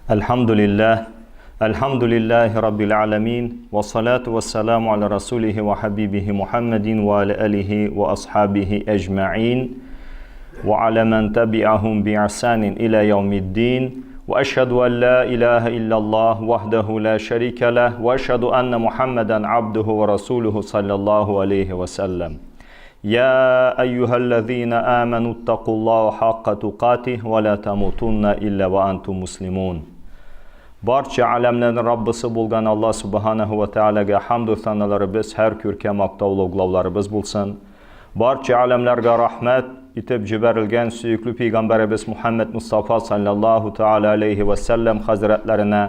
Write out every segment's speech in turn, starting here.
Әлхәмдүлилләһ, әлхәмдүлилләһи раббил аләмин, вассалату вассаламу аля расулихи ва хабибихи Мухаммадин ва аля алихи ва асхабихи әҗмәин, ва аля ман табиахум би ihсанин иля яумиддин, ва ашһаду ан ла илаһа иллаллаһ вахдаху ла шарика лах, ва ашһаду анна Мухаммадан абдуху ва расулуху саллаллаху алейхи ва саллям. Я әйюһәлләзина аману ттакуллаһа хакка тукатих ва ла тамутунна илля ва антум муслимун. Барча аләмнәрнең Раббысы булган Аллаһ субханаһу ва тәгаләгә хамду саналарыбыз, һәр күркәм мактау олуглауларыбыз булсын. Барча аләмнәргә рәхмәт итеп җибәрелгән сөекле пәйгамбәребез Мухаммад Мустафа саллаллаһу тәгалә алейһи ва сәлләм хәзрәтләренә,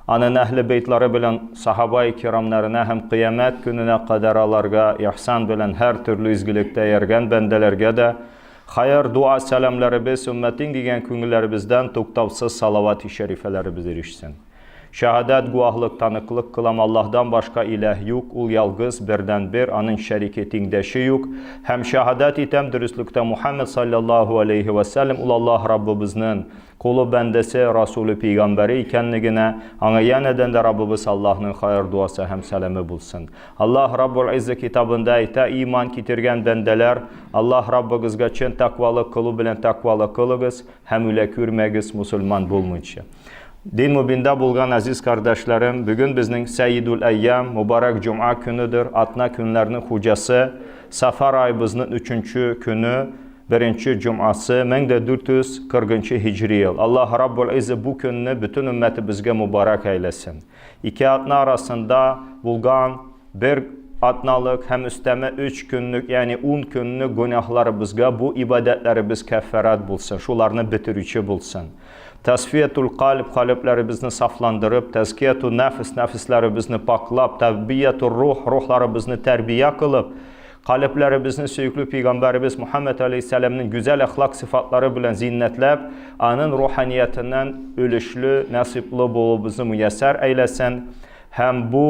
Анын әһле бейтлары белән сахабаи кирамнарына һәм кыямәт көненә кадәр аларга ихсан белән һәр төрле изгелектә ияргән бәндәләргә дә хәер, дуа, сәламләребез, өммәтең дигән күңелләребездән туктаусыз салават-и шәрифәләребез ирешсен. Шәһадәт, гуаһлык, таныклык кылам, Аллаһдан башка иләһ юк, ул ялгыз, бердәнбер, аның шәрике, тиңдәше юк. Һәм шәһадәт итәм, дөреслектә Мухәммәд салләллаһу алейһи вә сәлләм ул Аллаһ Раббыбызның Колы, бәндәсе, Расуле, пәйгамбәре икәнлегенә, аңа янәдән дә Раббыбыз Аллаһның хәер дуасы һәм сәламе булсын. Аллаһ Раббул Иззә китабында әйтә, Иман китергән бәндәләр, Аллаһ Раббыгызга чын тәкъвалык кылу белән тәкъвалык кылыгыз һәм үлә күрмәгез мусульман булмыйча. Дин мубинда булган азиз кардәшләрем, бүген безнең Сәйидул Әйям, мубарак җомга көнедер, атна көннәрнең хуҗасы, Сафар айыбызның өченче көне, Беренче җомгасы, 1440 нчы һиҗри ел. Аллаһ Раббул Иззә бу көнне бөтен өммәтебезгә мөбарәк әйләсен. Ике атна арасында булган бер атналык һәм өстәмә өч көнлек, ягъни ун көнлек гөнаһларыбызга бу ибадәтләребез кәффарат булсын, шуларны бетерүче булсын. Тәсфиятул кальб, калебләребезне сафландырып, тәзкияту нәфс, нәфесләребезне пакълап, тәрбиятур рух, рухларыбызны тәрбия кылып, Калебләребезне сөекле пәйгамбәребез Мухаммәд алейһиссәламнең гүзәл әхлак сыйфатлары белән зиннәтләп, аның руханиятеннән өлешле, насыйплы булуыбызны мөяссәр әйләсен һәм бу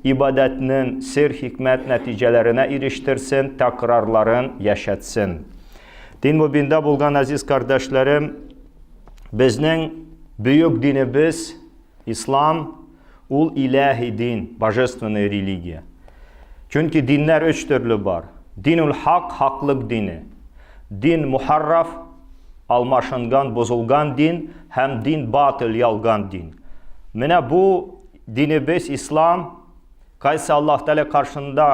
ибадәтнең сер-хикмәт нәтиҗәләренә ирештерсен, тәкрарларын яшәтсен. Дин мөбиндә булган азиз кардәшләрем, безнең бөек динебез Ислам ул иләһи дин, божественная религия. Чөнки диннәр өч төрле бар. Динул хак, хаклык дине. Дин мухарраф, алмашынган, бозылган дин һәм дин батыл, ялган дин. Менә бу динебез ислам, кайсы Аллаһ Тәгалә каршында,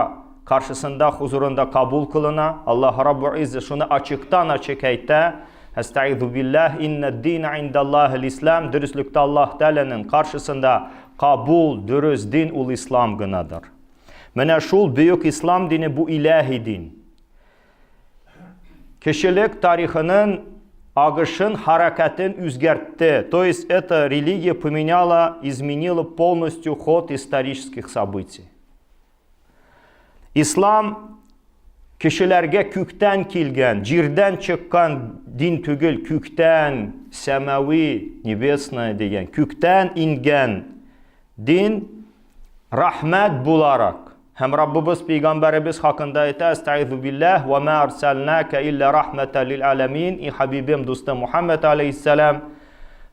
каршысында, хузурында кабул кылына. Аллаһ Раббу Иззә шуны ачыктан-ачык әйтә. Әстәгыйзу билләһ, иннә дина индаллаһил ислам, дөреслектә Аллаһ Тәгаләнең каршысында кабул, дөрес дин ул ислам гынадыр. Менә шул бөек ислам дине бу иләһи дин. Кешелек тарихының агышын, хәрәкәтен үзгәртте. То есть эта религия поменяла, изменила полностью ход исторических событий. Ислам кешеләргә күктән килгән, җирдән чыккан дин түгел, күктән, сәмәви, небесное дигән, күктән ингән дин рәхмәт буларак. Һәм Раббыбыз пәйгамбәребез хакында әйтә, Әстәгыйзу билләһ, ва ма арсалнака илля рахматан лил аламин, и хабибем, дустым Мухаммад алейхиссалам,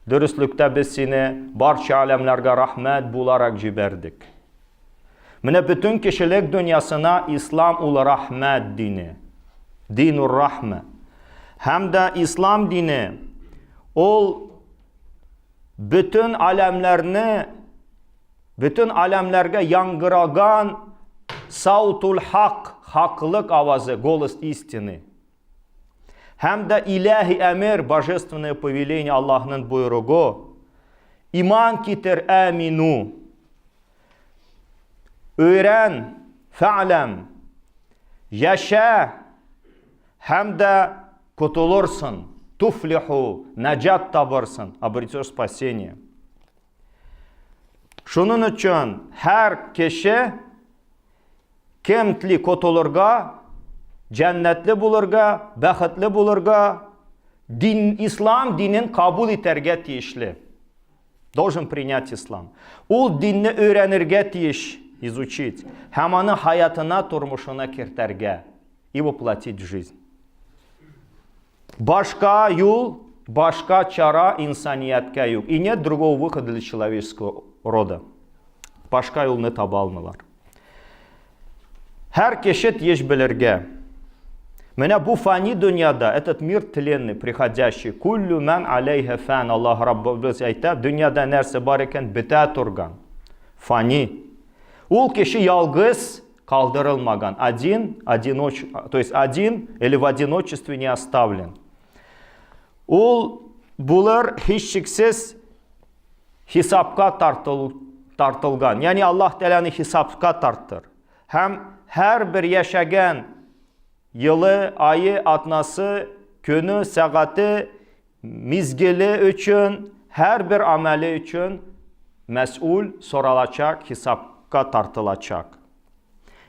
дөреслектә без сине барча аләмнәргә рәхмәт буларак җибәрдек. Менә бөтен кешелек дөньясына ислам ул рәхмәт дине. Динур рахмә. Һәм дә ислам дине ул бөтен аләмнәрне бөтен аләмнәргә яңгыраган саутул хак, хаклык авазы, голос истины. Һәм дә иләһи әмер, божественное повеление Аллаһның боерыгы, иман китер, әмину. Өйрән, фә'ләм, яшә һәм дә котылырсың, туфлиху, наҗат табырсың, обретешь спасение. Шуның өчен һәр кеше кем тли котылырга, җәннәтле булырга, бәхетле булырга, дин, ислам динен кабул итәргә тиешле. Должен принять ислам. Ул динне өйрәнергә тиеш, изучить. Һәм аны хаятына, тормышына кертәргә. И воплотить в жизнь. Башка юл башка чара инсанияткә юк. И нет другого выхода для человеческого рода. Башка юлны таба алмыйлар. Һәр кеше тиеш белергә. Менә бу фани дөньяда, этот мир тленный, приходящий, куллю мән алейхе фән, Аллаһ Раббыбыз әйтә, дөньяда нәрсә бар икән, бетә торган. Фани. Ул кеше ялгыз калдырылмаган. Один, одиноч, то есть один или в одиночестве не оставлен. Ул булыр һичшиксез хисапка тартыл, тартылган. Ягъни Аллаһ Тәгаләне хисапка тарттыр. Һәм һәрбер яшәгән елы, айы, атнасы, көне, сәгате, мизгеле өчен, һәрбер амәле өчен мәс'ул соралачак, хисапка тартылачак.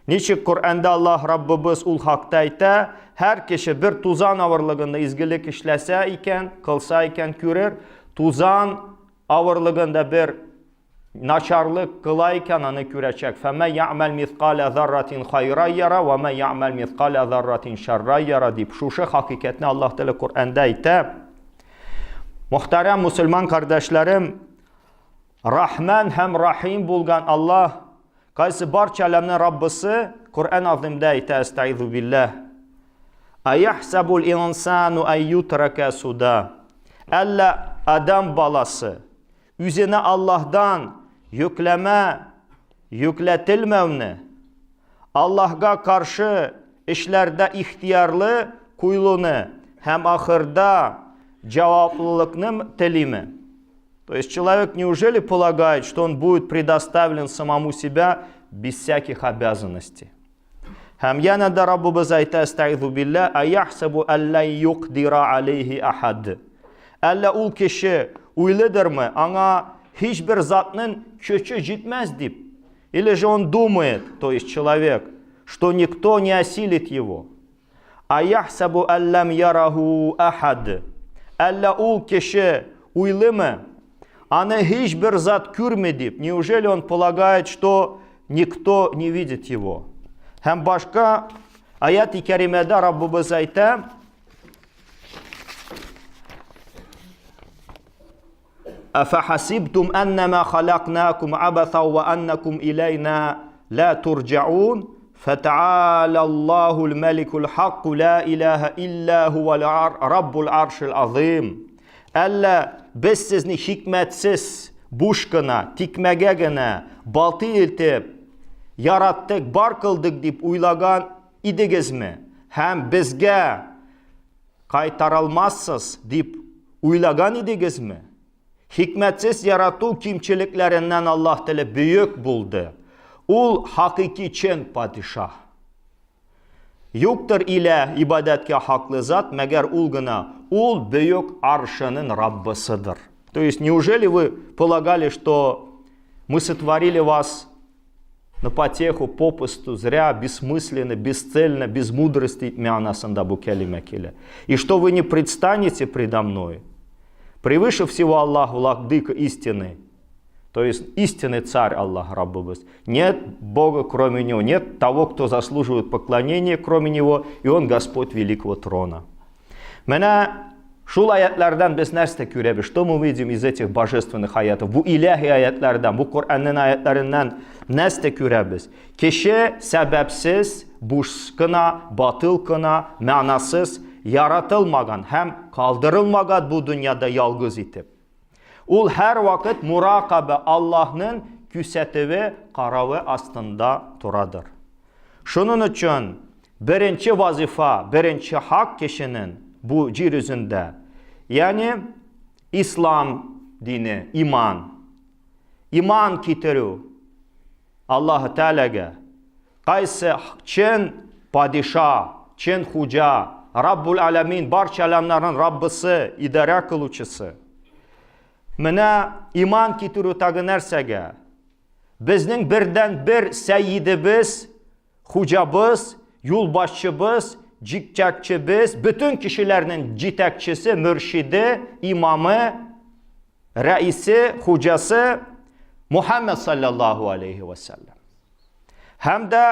Ничек Коръәндә Аллаһ Раббыбыз ул хакта әйтә, һәр кеше бер тузан авырлыгында изгелек эшләсә икән, кылса икән, күрер, тузан авырлыгында бер начарлык кыла икән, аны күрәчәк. Фәмә я'мәл мисқаля зарратин хайра яра, ва ма я'мәл мисқаля зарратин шарра яра дип шушы хакыйкатьне Аллаһ Тәгалә Коръәндә әйтә. Мөхтәрәм мусульман кардәшләрем, Рахман һәм Рахим булган Аллаһ Кайсы барча әләмнең Раббысы Коръән азимдә әйтә, әстәгыйзу билләһ. Аяхсабул инсану ай ютрака суда. Әллә адам баласы үзенә Аллаһдан йөкләмә йөкләтелмәүне, Аллаһга каршы эшләрдә ихтиярлы куелуны һәм ахырда җаваплылыкны телиме? То есть человек неужели полагает, что он будет предоставлен самому себя без всяких обязанностей? Һәм янә дә Раббыбыз әйтә, әстәгыйзу билла, аяхсабу алла юкдира алейхи ахад. Әллә ул кеше уйлыдырмы, аңа һичбер затның көче җитмәс дип? Или же он думает, то есть человек, что никто не осилит его? Аяхсабу аллам яраху ахад. Әллә ул кеше уйлымы, аны һичбер зат күрми дип? Неужели он полагает, что никто не видит его? Һәм башка аят-и кәримәдә Раббыбыз әйтә, Афахасибтум аннама халакнакум абаса ва аннакум илайна ла турджаун фатаала Аллахул маликул хакку ла илаха илля хуа раббул аршил азим. Әллә без сезне хикмәтсез, буш кына, тикмәгә генә, батый итеп яраттык, бар кылдык дип уйлаган идегезме? Һәм безгә кайтарылмассыз дип уйлаган идегезме? Хикмәтсез ярату кимчелекләреннән Аллаһ теле бөек булды. Ул хакыйки чын падишаһ. Юктыр илә ибадәткә хаклы зат, мәгәр ул гына, ул бөек аршының Раббысыдыр. То есть, неужели вы полагали, что мы сотворили вас на потеху, попусту, зря, бессмысленно, бесцельно, без мудрости мәгънәсендә бу кәлимә килә. И что вы не предстанете предо мной? Превыше всего Аллах, владыка истины, то есть истинный царь Аллах Раббыбыз. Нет Бога, кроме Него, нет того, кто заслуживает поклонения, кроме Него, и Он Господь великого трона. Менә шул аятлардан без нәрсә күрәбез? Что мы видим из этих божественных аятов? Бу илаһи аятлардан, бу Коръәннең аятларыннан нәрсә күрәбез? Кеше сәбәпсез, буш кына, батыл кына, мәгънәсез яратылмаган һәм калдырылмаган бу дөньяда ялгыз итеп. Ул һәрвакыт муракаба Аллаһның күзәтүе, каравы астында торадыр. Шуның өчен беренче вазифа, беренче хак кешенең бу җир йөзендә, ягъни ислам дине, иман. Иман китерү Аллаһ Тәгаләгә. Кайсы чын падиша, чын хуҗа, Раббул Алямин, барча алямнарның Раббысы, идарә кылучысы. Менә иман китерү тагы нәрсәгә? Безнең бердән бер сәйидебез, хуҗабыз, юлбашчыбыз, җитәкчебез, бөтен кешеләрнең җитәкчесе, мөршиде, имамы, рәисе, хуҗасы Мухаммад саллаллаху алейхи ва саллям. Һәм дә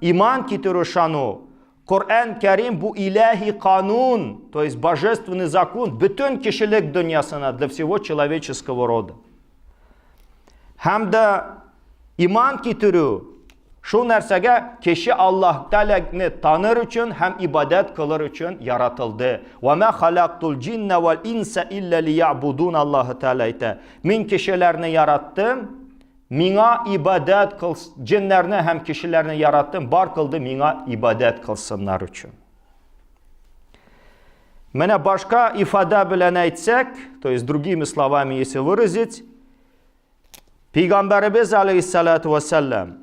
иман китерү шану Коръән Кәрим бу иләһи канун, то есть божественный закон бөтен кешелек дөньясына для всего человеческого рода. Һәм дә иман китерү шул нәрсәгә кеше Аллаһ Тәгаләне таныр өчен һәм ибадәт кылыр өчен яратылды. Ва ма халактул джинна вал инса илля лиябудун Аллаһ Тәгалә әйтә. Мин кешеләрне яраттым, Миңа ибадәт кыл, җеннәрне һәм кешеләрне яраттым, бар кылды миңа ибадәт кылсыннар өчен. Менә башка ифада белән әйтсәк, то есть другими словами, если выразить, Пейгамбәребез алейхиссалату вассалам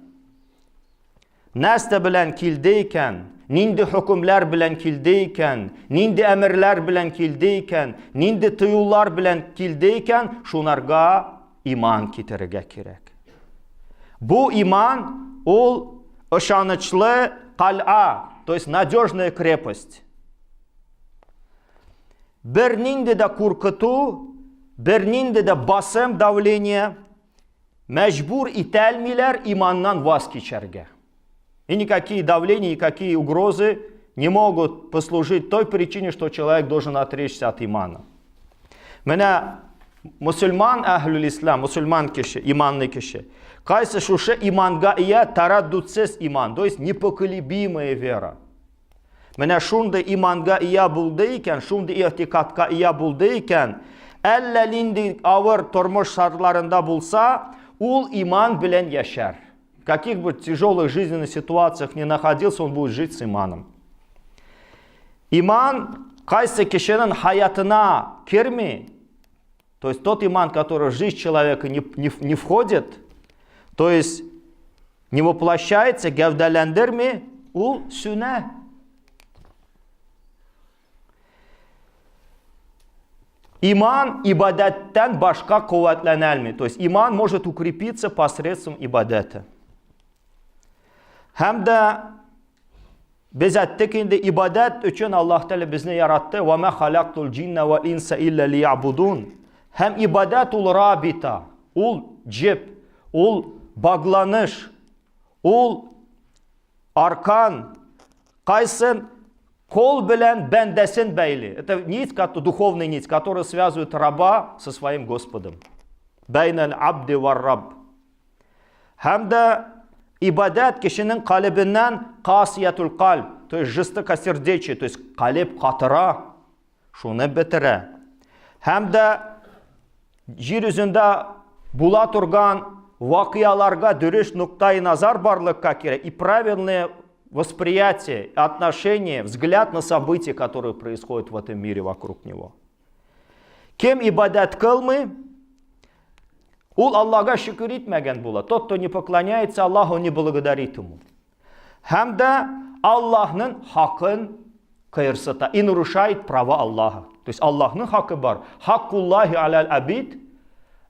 нәрсә белән килде икән, нинди хөкемләр белән килде икән, нинди әмерләр белән килде икән, нинди тыюлар белән килде икән, шунарга иман китерергә кирәк. Бу иман ул ышанычлы кальа, то есть надежная крепость. Бернинди дә куркыту, бернинди дә басым, давление мәҗбүр итәлмиләр иманнан ваз кичәргә. И никакие давления, никакие угрозы не могут послужить той причине, что человек должен отречься от имана. Менә мусульман әһлүл ислам, мусульман кеше, иманный кеше, кайсы шушы иманга ия тараддудсыз иман, то есть непоколебимая вера. Менә шундый иманга ия булды икән, шундый игътикадка ия булды икән, әллә нинди авыр тормыш шартларында булса, ул иман белән яшәр. В каких бы тяжелых жизненных ситуациях ни находился, он будет жить с иманом. Иман кайсы кешенең хаятына керми, то есть тот иман, который в жизнь человека не входит, то есть не воплощается, гәүдәләндерми, ул сүнә. Иман ибадәттән башка куәтләнәлми. То есть иман может укрепиться посредством ибадәта. Һәм дә без әйттек инде ибадәт өчен Аллаһ Тәгалә безне яратты. Ва ма халактул джинна ва инса илля лиябудун. Һәм ибадәт ул рабита, ул җеп, ул багланыш, ул аркан, кайсын кол белән бәндәсен бәйли. Это нить, духовная нить, которая связывает раба со своим Господом. Бәйнәл абди вар раб. Һәм дә ибадәт кешенең калебеннән касиятул кальб, то есть жестокосердечие, то есть калеб катыра, шуны бетерә. Һәм дә җир йөзендә була торган вакыяларга дөрес нуктай назар барлыкка килә и правильное восприятие, отношение, взгляд на события, которые происходят в этом мире вокруг него. Кем ибадәт кылмый, ул Аллага шөкер итмәгән була. Тот, кто не поклоняется Аллаху, не благодарит ему. Һәм дә Аллаһның хакын кыерсыта и нарушает права Аллаха. То есть Аллаһның хакы бар. Хаккуллахи алал абид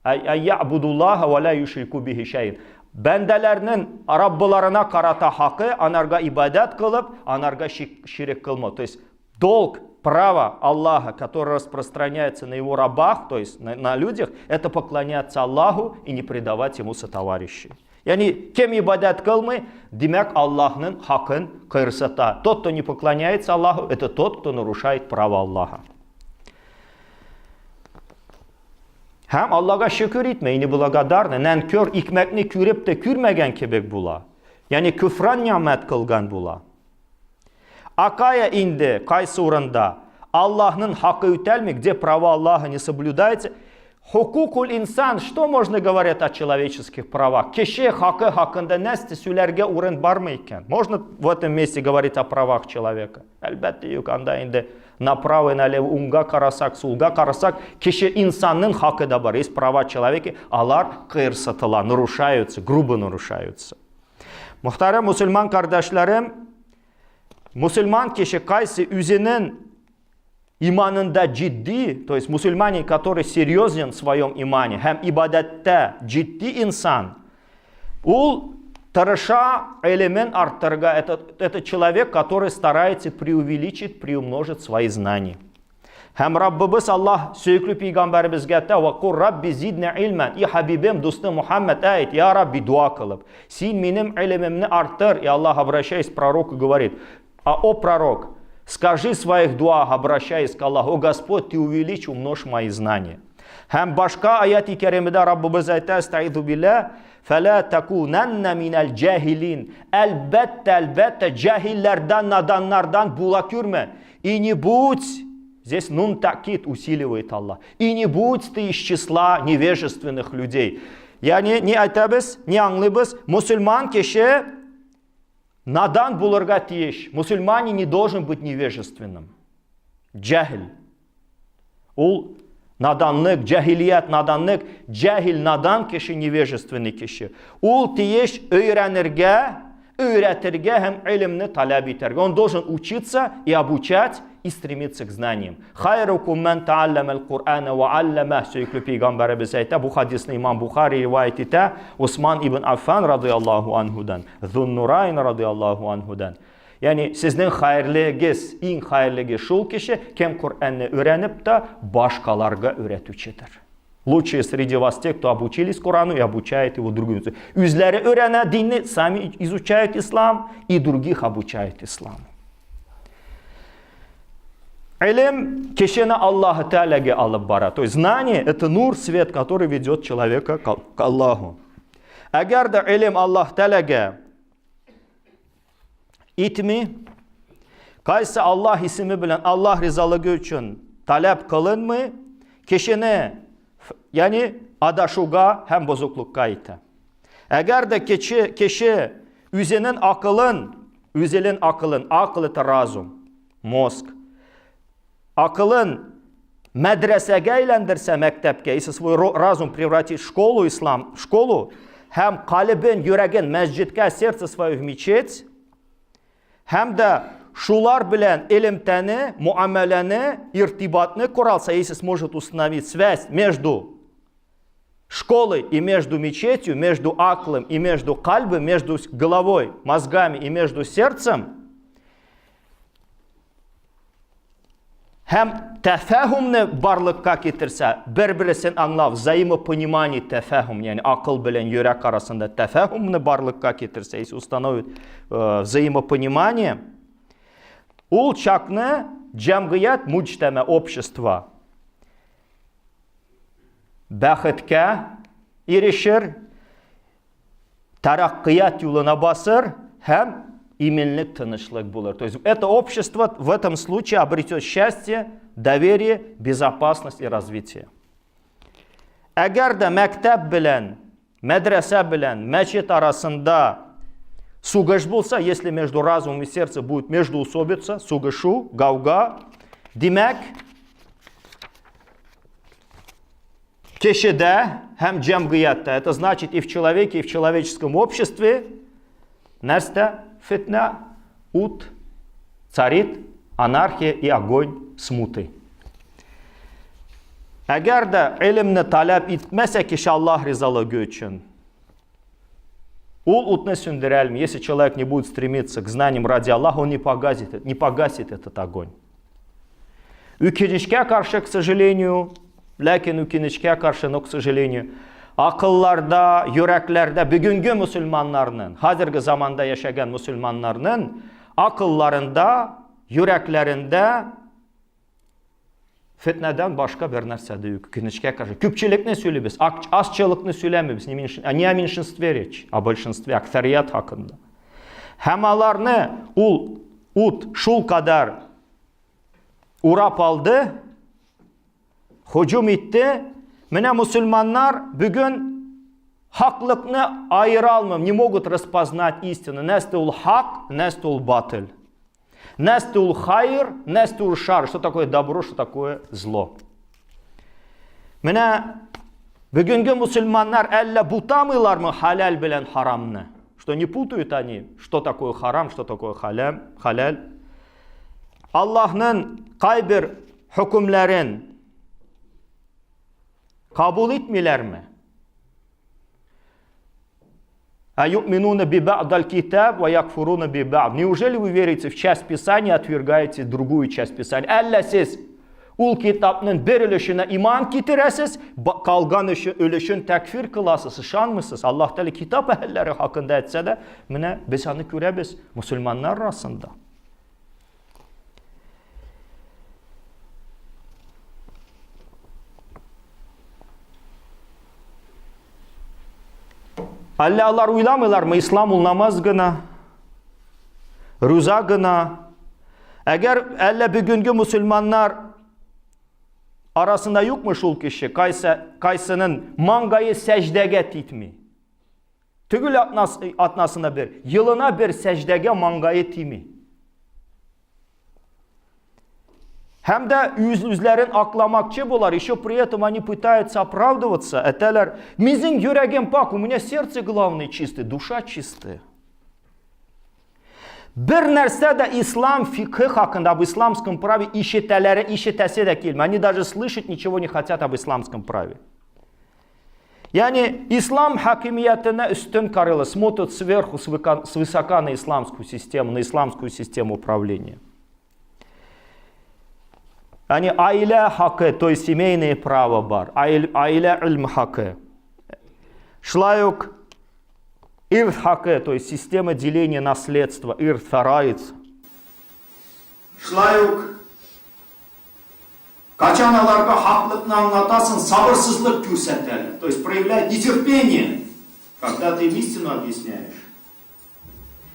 ябудуллаха ва ла юшрику бихи шәйн. Бәндәләрнең Раббыларына карата хакы анарга ибадәт кылып, анарга ширек кылмау. То есть долг, право Аллаха, которое распространяется на его рабах, то есть на людях, это поклоняться Аллаху и не предавать ему сотоварищей. Ягъни кем ибадәт кылмый, димәк Аллаһның хакын кыерсыта. Тот, кто не поклоняется Аллаху, это тот, кто нарушает право Аллаха. Һәм Аллага шөкер итмәй, неблагодарный, нәнкөр, икмәкне күреп тә күрмәгән кебек була. Ягъни күфран нигъмәт кылган була. Акая инде кайсы урында Аллаһның хакы үтәлми, где права Аллаха не соблюдаются, хукукул инсан, что можно говорить о человеческих правах? Кеше хакы хакында нәрсә сөйләргә урын бармы икән? Можно в этом месте говорить о правах человека? Әлбәттә юк, анда инде направо и налево уңга карасак, сулга карасак, кеше инсанның хакы да бар. Есть права человека, алар кыерсытыла, нарушаются, грубо нарушаются. Мөхтәрәм мусульман кардәшләрем, мусульман кеше кайсы үзенең иманында җитди, то есть мусульманин, который серьезен в своем имане, һәм ибадәттә җитди инсан, ул тырыша элемент арттырырга, это человек, который старается преувеличить, приумножить свои знания. Һәм Раббыбыз Аллаһ сөекле пәйгамбәребезгә әйтә, "Ва кур Рабби зидна илман". И хабибем, дустым Мухаммад әйт, я Рабби, дуа кылып, син минем илемемне арттыр. И Аллаһ, обращаясь к пророку, говорит: А о пророк, скажи в своих дуах, обращаясь к Аллаху, о Господь, ты увеличь, умножь мои знания. Һәм башка аят-и кәримәдә Раббыбыз әйтә, әстәгыйзу билләһ, фәлә такунанна минәл җаһилин. Әлбәттә, әлбәттә, җаһилләрдән, наданнардан була күрмә. И не будь, здесь нун такид усиливает Аллах. И не будь ты из числа невежественных людей. Ягъни ни әйтәбез, ни аңлыйбыз? Мусульман кеше надан булырга тиеш. Мусульманин не должен быть невежественным. Җаһил. Ул наданлык, җаһилият, наданлык, җаһил надан кеше, невежественный кеше. Ул тиеш өйрәнергә, өйрәтергә һәм гыйлемне таләп итәргә. Он должен учиться и обучать и стремиться к знаниям. Хайрукум ман тааллама ал-Кур'ана ва аллама сөекле пәйгамбәребез әйтә, бу хадисны имам Бухари риваять итә, Усман ибн Аффан радыяллаһу анһудан, Зуннурайн радыяллаһу анһудан. Ягъни сезнең хәерлегез, иң хәерлеге шул кеше, кем Коръәнне өйрәнеп тә башкаларга өйрәтүчедер. Лучшие среди вас те, кто обучились Корану и обучает его другим. Үзләре өйрәнә динне, сами изучают ислам и других обучают исламу. Илем кешене Аллаһы Тәгаләгә алып бара. То есть знание это нур, свет, который ведет человека к Аллаху. Әгәр дә илем Аллаһ Тәгаләгә итми, кайсы Аллаһ исеме белән Аллаһ ризалыгы өчен таләп кылынмый, кешене, ягъни адашуга һәм бозыклыкка итә. Әгәр дә кеше, кеше үзенең акылын, үзенең акылын, акыл это разум, мозг, акылын мәдрәсәгә әйләндерсә, мәктәпкә, если свой разум превратит в школу ислам, в школу, һәм калебен, йөрәген мәсҗидкә, сердце свое в мечеть, һәм дә шулар белән элемтәне, муамәләне, иртибатны коралса, если сможет установить связь между школой и между мечетью, между аклом и между кальбом, между головой, мозгами и между сердцем, Һәм тәфәһүмне барлыкка китерсә, бер-берсен аңлау, взаимопонимание тәфәһүм, ягъни акыл белән йөрәк арасында тәфәһүмне барлыкка китерсә, если установит э, взаимопонимание, ул чакны җәмгыять, муҗтәмә, общество бәхеткә ирешер, тәрәккыят юлына басыр һәм иминлек, тынычлык булыр. То есть это общество в этом случае обретет счастье, доверие, безопасность и развитие. Әгәр дә мәктәп белән, мәдрәсә белән мәчет арасында сугыш булса, если между разумом и сердцем будет междоусобица, сугышу, гауга, димәк, Кешедә һәм җәмгыятьтә, это значит и в человеке, и в человеческом обществе, нәрсә? Фитнә, ут, царит, анархия и огонь смуты. Әгәр дә гыйлемне таләп итмәсә кеше Аллаһ ризалыгы өчен, ул утны сүндерә алмый. Если человек не будет стремиться к знаниям ради Аллаха, он не погасит, не погасит этот огонь. Үкенечкә каршы, к сожалению, ләкин үкенечкә каршы, но, к сожалению, акылларда, йөрәкләрдә бүгенге мөселманнарның, хәзерге заманда яшәгән мөселманнарның акылларында, йөрәкләрендә фетнәдән башка бер нәрсә дә юк. Үкенечкә каршы. Күпчелекне сөйлибез, азчылыкны сөйләмибез, не меньш... не о меньшинстве речь, о большинстве, аксарият хакында. Һәм аларны ул ут шул кадәр урап алды, һөҗүм итте. Менә мусульманнар бүген хаклыкны аера алмый, не могут распознать истину. Нәрсә ул хак, нәрсә ул батыл. Нәрсә ул хайр, нәрсә ул шар. Что такое добро, что такое зло. Менә бүгенге мусульманнар әллә бутамыйлармы халәл белән харамны? Что не путают они, что такое харам, что такое халям, халәл. Аллаһның кайбер хөкемләрен кабул итмиләрме? А ю'минуна би ба'даль китаб ва якфуруна би ба'д. Неужели вы верите в часть Писания, отвергаете другую часть Писания? Әллә сез ул китапның бер өлешенә иман китерәсез, калган өлешен тәкфир кыласыз, ышанмыйсыз. Аллаһ Тәгалә китап әһелләре хакында әйтсә дә, менә без аны күрәбез мусульманнар арасында. Әллә алар уйламыйлармы, ислам ул намаз гына, руза гына. Әгәр әллә бүгенге мусульманнар арасында юкмы шул кеше, кайсы, кайсының маңгае сәҗдәгә титми? Түгел атнас, атнасына бер, елына бер сәҗдәгә маңгае тими. Һәм дә үз-үзләрен акламакчы булар, еще при этом они пытаются оправдываться, әйтәләр, минем йөрәгем пак, у меня сердце главное чистое, душа чистая. Бер нәрсә дә ислам фикхы хакында, об исламском праве ишетәләре, ишетәсе дә килми. Они даже слышать ничего не хотят об исламском праве. Ягъни ислам хакимиятенә өстен карыйлар, смотрят сверху, свысока на исламскую систему, на исламскую систему управления. Ягъни аилә хакы, то есть семейное право бар, аилә илм хакы. Шулай ук ирth хакы, то есть система деления наследства, ирth фараид. Шулай ук Качан аларга хаклыкны аңлатасың, сабырсызлык күрсәтәләр. То есть проявляют нетерпение, когда ты им истину объясняешь.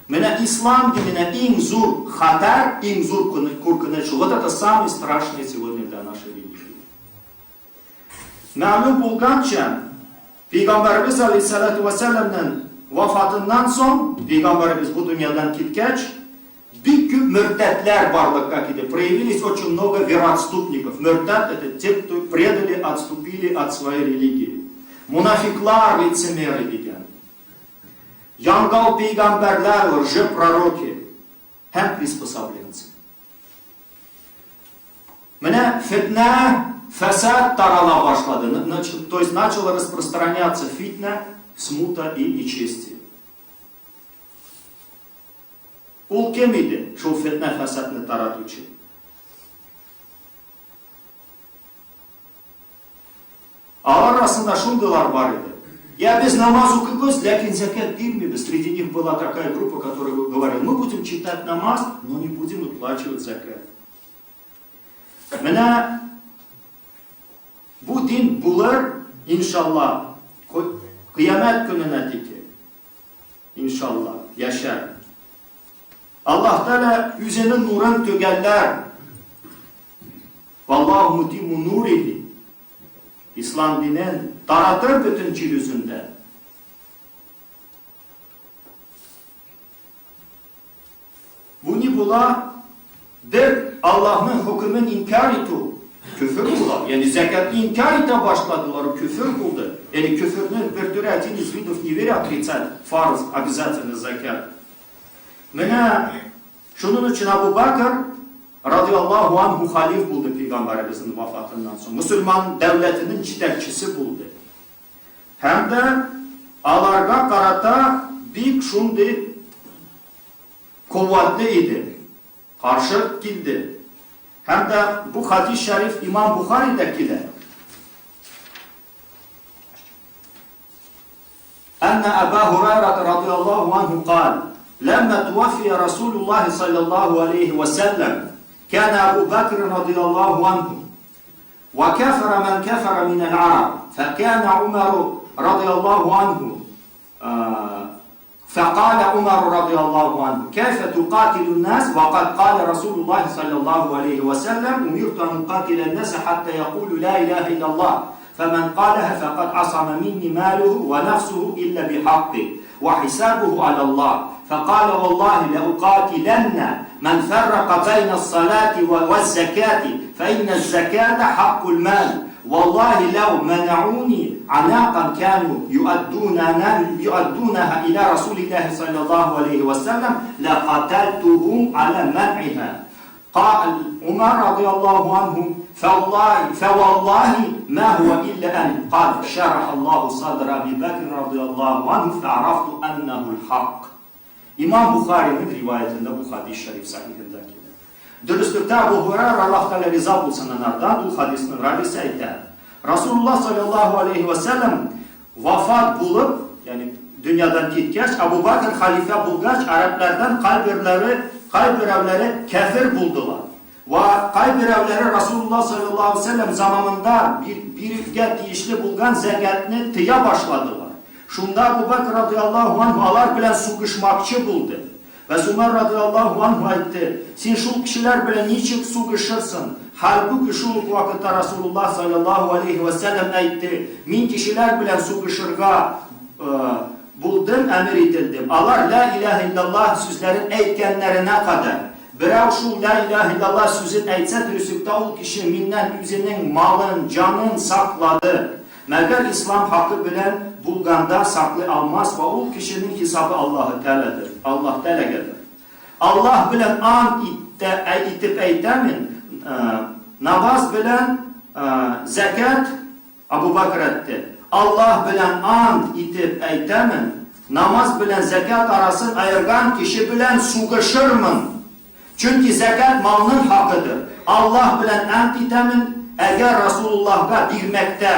Менә ислам диненә иң зур хәтәр, иң зур куркыныч. Вот это самый страшный сегодня для нашей религии. Мәгълүм булганча, Пәйгамбәребез алейһиссалату вәссәламнең вафатыннан соң, Пәйгамбәребез бу дөньядан киткәч, бик күп мөртәтләр барлыкка килде. Проявились очень много вероотступников. Мөртәт это те, кто предали, отступили от своей религии. Мунафиклар, лицемеры дигән. Янгал пәйгамбәрләр, лжепророки һәм приспособленцы. Менә фитнә, фәсад тарала башлады. То есть начало распространяться фитнә, смута и нечестие. Ул кем иде, шул фитнә фәсадны таратучы? Алар арасында шундыйлар бар иде. Я без намаз укыйбыз, ләкин зәкят бирмибез. Среди них была такая группа, которая говорила, мы будем читать намаз, но не будем выплачивать закят. Менә бу дин булыр, иншалла, кыямәт көненә тике. Иншалла, яшәр. Аллаһ Тәгалә үзенең нурын төгәлләр. Валлаһу мутимму нурихи. Ислам динен таратыр бөтен җир йөзендә. Бу ни була? Бер Аллаһның хөкемен инкар итү көфер була. Ягъни зәкятны инкар итә башладылар, көфер булды. Ягъни көфернең бер төре один из видов неверия отрицать фарз, обязательно закят. Менә шуның өчен Абу Бакр радиаллаһу анһу халиф булды пәйгамбәребезнең вафатыннан соң. Мөселман дәүләтенең җитәкчесе булды. Һәм дә аларга карата бик шундый куәтле иде. Каршы килде. Һәм дә бу хадис шәриф Имам Бухарида килә. أن أبا هريرة رضي الله عنه قال لما توفي رسول الله صلى الله عليه وسلم كان أبو بكر رضي الله عنه وكفر من كفر من العرب فكان عمر رضي الله عنه فقال عمر رضي الله عنه كيف تقاتل الناس وقد قال رسول الله صلى الله عليه وسلم أمرت أن أقاتل الناس حتى يقولوا لا إله إلا الله فمن قالها فقد عصم مني ماله ونفسه إلا بحقه وحسابه على الله فقال والله لأقاتلن من فرق بين الصلاة والزكاة فإن الزكاة حق المال والله لو منعوني عناقا كانوا يؤدوننا يؤدونها إلى رسول الله صلى الله عليه وسلم لقتلتهم على منعها قال عمر رضي الله عنه فوالله, فوالله ما هو إلا أن قد شرح الله صدر أبي بكر رضي الله عنه فعرفت أنه الحق İmam Buxarinin rivayetində bu hadis şərif sahihində gəlir. Dürüstlükdə Əbu Hurayra Allah Teala riza bulsun onlardan bu hadisinin ravisi әйтә. Rasulullah sallallahu aleyhi ve sellem vafat bulup, yani dünyadan gitkeç, Abu Bakr halife bulgaç, Araplardan kaybiravları kafir buldular. Ve kaybiravları Rasulullah sallallahu aleyhi ve sellem zamanında bir, birge tiyişli bulgan zekatını tıya başladılar. Шунда Әбу Бәкр радыяллаһу анһу алар белән сугышмакчы булды. Бәс Умар радыяллаһу анһу әйтте, Син шул кешеләр белән ничек сугышырсың? Хәлбуки шул ук вакытта Расулуллаһ салләллаһу алейһи вә сәлләм әйтте, Мин кешеләр белән сугышырга булдым, әмер ителдем. Алар Лә иләһә илляллаһ сүзләрен әйткәннәренә кадәр. Берәү шул Лә иләһә илляллаһ сүзен әйтсә, дөреслектә ул кеше миннән үзенең малын, җанын саклады. Мәгәр ислам хакы белән булганда саклый алмас вә ул кешенең хисабы Аллаһы Тәгаләдер, Аллаһ Тәгаләгәдер. Аллаһ белән ант иттә, итеп әйтәмен, намаз белән зәкят, Абу Бәкр әйтте, Аллаһ белән ант итеп әйтәмен, намаз белән зәкят арасын аерган кеше белән сугышырмын. Чөнки зәкят малның хакыдыр. Аллаһ белән ант итәмен, әгәр Расулуллаһга бирмәктә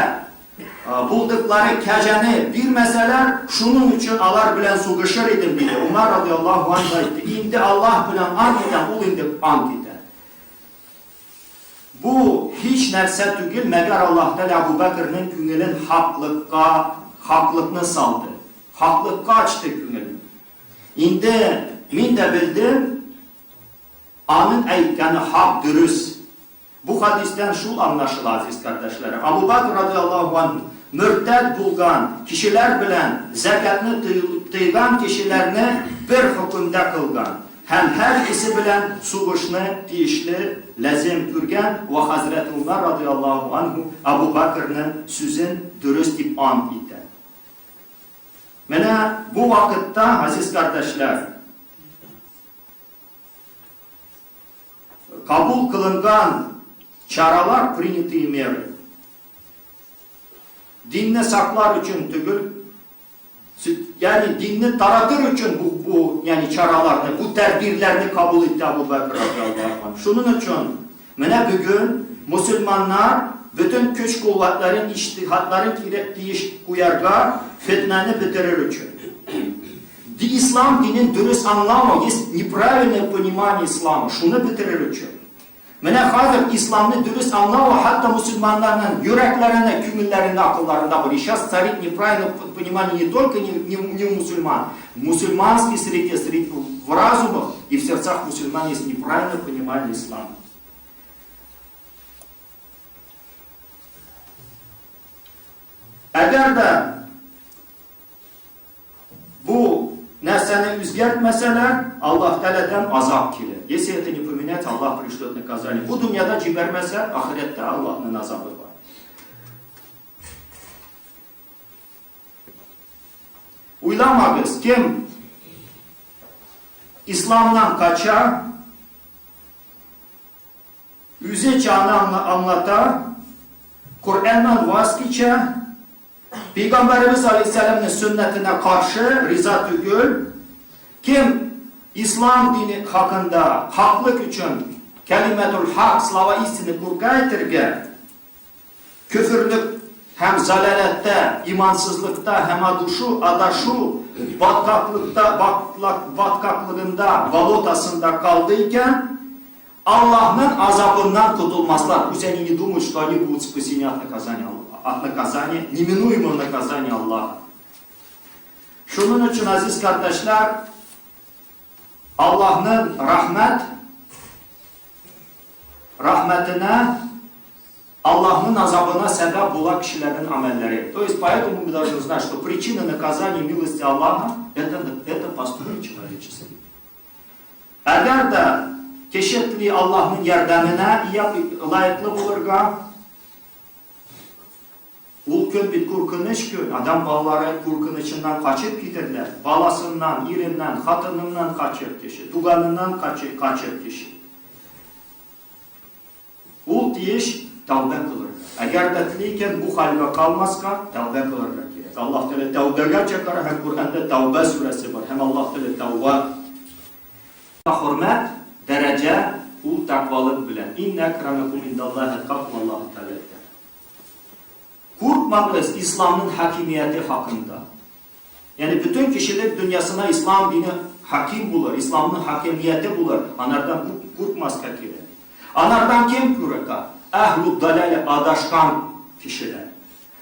булдыклары кәҗәне бирмәсәләр, шуның өчен алар белән сугышыр идем, диде. Умар радыяллаһу анһу әйтте, Инде Аллаһ белән ант итәм, ул инде ант итә. Бу һич нәрсә түгел, мәгәр Аллаһ Тәгалә Әбу Бәкернең күңелен хаклыкка, хаклыкны салды. Хаклыкка ачты күңелен. Инде мин дә белдем, аның әйткәне хак, дөрес. Бу хәдистән шул аңлашыла, азиз кардәшләрем, Абу Бәкр радыяллаһу анһу мөртәд булган кешеләр белән зәкятны тыйган кешеләрне бер хөкемдә кылган һәм һәр икесе белән сугышны тиешле, ләзем, күргән вә хәзрәт Умәр радыяллаһу анһу Абу Бәкрнең сүзен дөрес дип ант итә. Менә бу вакытта, газиз кардәшләр, кабул кылынган чаралар, принятые меры, динне саклар өчен түгел, ягъни динне таратыр өчен бу, бу ягъни чараларны, бу тәдбирләрне кабул итте Абу Бәкр радиаллаһу анһу. Шуның өчен Менә бүген мөселманнар бөтен көч-куәтләрен, иҗтиһадларын кирәк тиеш куярга, фетнәне бетерер өчен. Ислам динен дөрес аңламау, есть неправильное понимание ислама, шуны бетерер өчен. Менә хәзер исламны дөрес аңлау хәтта мөселманнарның йөрәкләренә, күңелләрендә, акылларында бар. И сейчас царит неправильное понимание не только не, не, не у мусульман, в мусульманской среде, среди, в разумах и в сердцах мусульман есть неправильное понимание ислама. Әгәр дә бу нәрсәне үзгәртмәсәләр, Аллаһ Тәгаләдән азап килер. Если это не поменять, Аллаһ пришлет наказание. Бу дөньяда җибәрмәсә, ахирәттә Аллаһның азабы бар. Уйламагыз, кем исламнан кача, үзенчә аны аңлата, Коръәннән ваз кичә, Пәйгамбәребез алейһиссәламнең сөннәтенә каршы риза түгел, кем ислам дине хакында хаклык өчен кәлимәтул хак, слова истины курка әйтергә, Көферлек һәм заляләттә, имансызлыкта һәм адушу, адашу, баткаклыкта, баткаклыгында, болотасында калды икән, Аллаһның азабыннан котылмаслар. Пусть они не думают, что они будут спасены от наказания, от наказания, неминуемого наказания Аллаха. Шуның өчен, азиз кардәшләр, Аллаһның рәхмәт рәхмәтенә Аллаһның азабына сәбәп була кешеләрнең гамәлләре. То есть поэтому мы должны знать, что причина наказания милости Аллаха это, это поступки человеческие. Әгәр дә кеше тели Аллаһның ярдәменә ия лаеклы булырга, ул көн бит куркыныч көн, адам балалары куркынычыннан качып китерләр, баласыннан, иреннән, хатыныннан качыр кеше, туганыннан качыр, качыр кеше. Ул тиеш тәүбә кылырга. Әгәр дә тели икән, бу хәлгә калмаска, тәүбә кылырга кирәк. Аллаһ Тәгалә тәүбәгә чакыра һәм Коръәндә тәүбә сүрәсе бар. Һәм Аллаһ Тәгалә тәүбә хөрмәт, дәрәҗә ул тәкъвалык белән. Инна әкрамәкум индаллаһи әткакум Аллаһ Тәгалә әйтә. Куркмагыз исламның хакимияте хакында. Ягъни бөтен кешелек дөньясына ислам дине хаким булыр, исламның хакимияте булыр, анардан куркмаска кирәк. Анардан кем курка? Әһлу даляле адашкан кешеләр.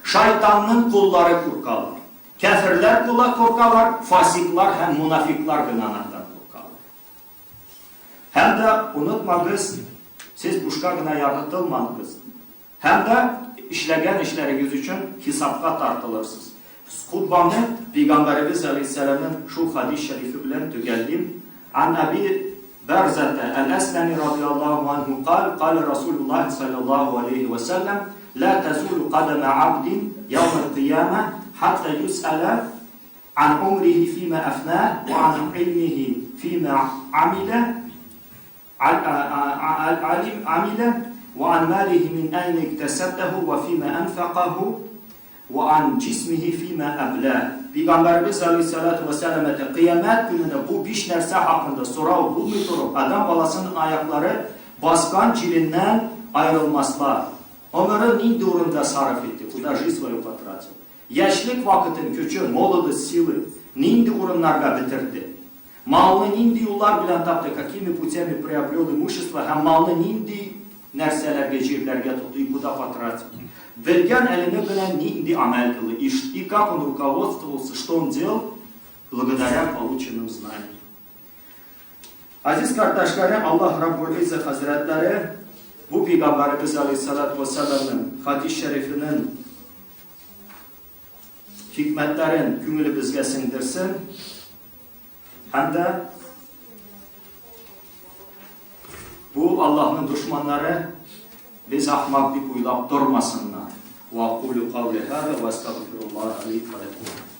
Шайтанның куллары куркалар. Кәфер Кяферләр кула куркалар, фасиклар һәм мунафиклар гына анардан куркалар. Һәм дә онытмагыз, сез бушка гына яратылмадыгыз. Һәм дә эшләгән эшләрегез өчен хисапка тартылырсыз. Хутбамны Пәйгамбәребез галәйһиссәламнең шул хадис шәрифе белән төгәллим, Ан Әби Бәрзәтә әл-Әсләми радыяллаһу анһу каль, калә Расулуллаһи салләллаһу галәйһи вә сәлләм, Лә тәзулу кадәмә абдин яумәл кыямә хәттә юсьәлә ан умрихи фимә әфнәһ вә ан гыйльмихи фимә амилә Амилә вә ан малихи мин әйнә иктәсәбәһү вә фимә әнфәкәһү вә ан җисмихи фимә әблә. Пәйгамбәребез галәйһиссәлату вәссәлам әйтә, Кыямәт көнендә бу биш нәрсә хакында сорау булмый торып, адәм баласының аяклары баскан җиреннән аерылмаслар. Гомерен нинди урында сарыф итте, куда жизнь свою потратил. Яшьлек вакытын, көчен, молодость, силы, нинди урыннарга бетерде. Малны нинди юллар белән тапты, какими путями приобрел имущество һәм малны нинди нәрсәләргә, җирләргә тотты и куда потратил. Белгән әлеме белән нинди амәл кылды и, и как он руководствовался, что он делал благодаря полученным знаниям. Азиз кардәшләрем, Аллаһ Раббул Иззә хәзрәтләре бу пәйгамбәребез алейһиссалату вассаламның хадис шәрифенең хикмәтләрен күңелебезгә сеңдерсен һәм дә бу Аллаһның дошманнары без ахмак дип уйлап тормасыннар. Ва акулю каули хаза ва астагфируллаһа ли ва лакум.